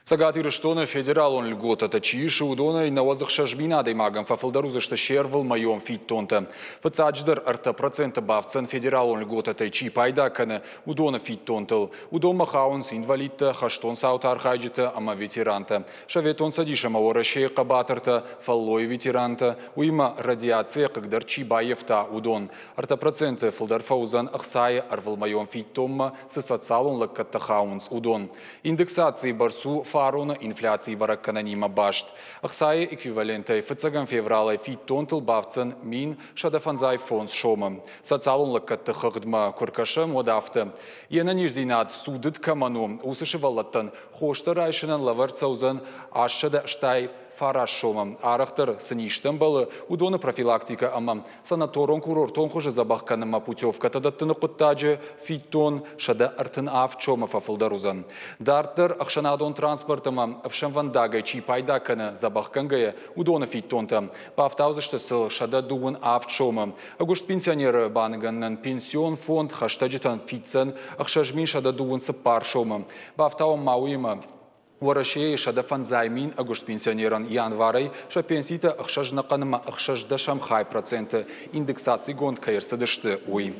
Цӕгат Ирыстоны федералон льготӕтӕ чи исы, уыдонӕй 96 000 адӕймагӕн фӕфылдӕр уыдзысты се рвылмӕйон фиддонтӕ. Фыццаджыдӕр 3% бафтдзӕн федералон льготӕтӕй чи пайда кӕны, уыдоны фиддонтыл. Уыдонмӕ хауынц инвалидтӕ, хӕстон цауты архайджытӕ ӕмӕ ветерантӕ, Советон Цӕдис ӕмӕ Уӕрӕсейы хъӕбатыртӕ, фӕллойы ветерантӕ, уыимӕ радиацийӕ хъыгдӕр чи баййӕфта, уыдон. 3% фылдӕр фӕуыдзӕн ӕхцайы ӕрвылмӕйон фиддонмӕ цы социалон лӕггӕдтӕ хауынц, уыдон. Индексацийы бӕрц у фароны инфляцийы бӕрӕггӕнӕнимӕ баст. Ӕхцайы эквивалентӕй фыццӕгӕм февралӕй фиддонтыл бафтдзӕн 1155 сомы. Социалон лӕггӕдты хыгъдмӕ куы ркӕсӕм, уӕд афтӕ. Йе нӕниздзинад цудыд кӕмӕн у, уыцы сывӕллӕттӕн хостӕ райсынӕн лӕвӕрд цӕудзӕн 809 сомы. Арӕхдӕр цы низтӕ ӕмбӕлы, уыдоны профилактикӕ ӕмӕ санаторон-курортон хуызы дзӕбӕх кӕнынмӕ путевкӕтӕ дӕттыны хъуыддаджы фиддон 137 сомы фӕфылдӕр уыдзӕн. Дарддӕр ӕхсӕнадон транспорт ӕмӕ ӕфсӕнвӕндагӕй чи пайда кӕны дзӕбӕхгӕнгӕйӕ, уыдоны фиддонтӕ бафтаудзысты сыл 127 сомы. Ӕгуыст пенсионеры баныгӕнынӕн пенсион фонд хӕстӕджытӕн фиддзӕн 6134 сомы. Бафтауӕм ма уыимӕ, Уӕрӕсейы 105 000 ӕгуыст пенсионерӕн январӕй сӕ пенситӕ 6,6% индексацигонд кӕй ӕрцыдысты, уый.